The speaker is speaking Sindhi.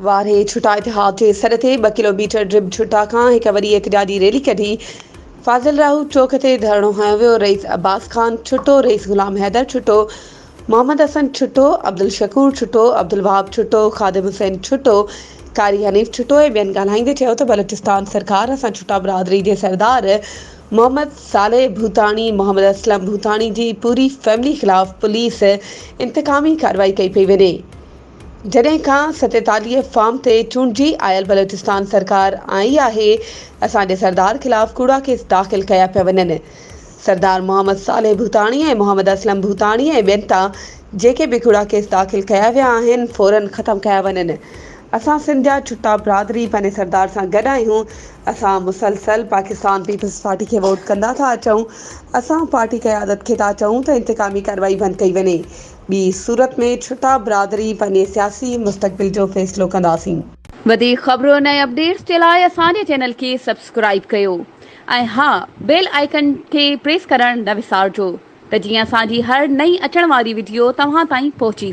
وارهي ڇٽا اتحاد جي سڏ تي ٻه ڪلو ميٽر ڊرم ڇٽا کان هڪ وڏي احتجاجي ريلي ڪڍي فاضل راهو چوڪ تي ڌرڻو هنيو ويو، رئيس عباس خان ڇٽو، رئيس غلام حيدر ڇٽو، محمد حسن ڇٽو، عبدالشڪور ڇٽو، عبدالوهاب ڇٽو، خادم حسين ڇٽو، قاري حنيف ڇٽو ۽ ٻين ڳالهائيندي چيو ته بلوچستان سرڪار اسان ڇٽا برادري جي سردار محمد صالح ڀوتاڻي، محمد اسلم ڀوتاڻي جي پوري فيملي خلاف پوليس انتقامي ڪارروائي ڪئي پئي وڃي. جڏهن کان 47 فارم تي چونڊجي آيل بلوچستان سرڪار آئي آهي، اسان جي سردار خلاف ڪوڙا ڪيس داخل ڪيا پيا وڃن. سردار محمد صالح ڀوتاڻي ۽ محمد اسلم ڀوتاڻي ۽ ٻين تان جيڪي به ڪوڙا ڪيس داخل ڪيا ويا آهن، فورن ختم ڪيا وڃن. اسان سنڌ جا ڇٽا برادري پنهنجي سردار سان گڏ آهيون. اسان مسلسل پاڪستان پيپلز پارٽي کي ووٽ ڪندا ٿا اچون. اسان پارٽي قيادت کي ٿا چئون ته انتقامي ڪارروائي بند ڪئي وڃي. ٻي صورت ۾ ڇٽا برادري پنهنجي سياسي مستقبل جو فيصلو ڪنداسين. وڌيڪ خبرن ۽ اپڊيٽس جي لاء اسان جي چينل کي سبسڪرائيب ڪيو ۽ ها بيل آئيڪن کي پريس ڪرڻ نه وسارجو ته جيئن اسان جي هر نئين اچڻ واري وڊيو توهان تائين پهچي.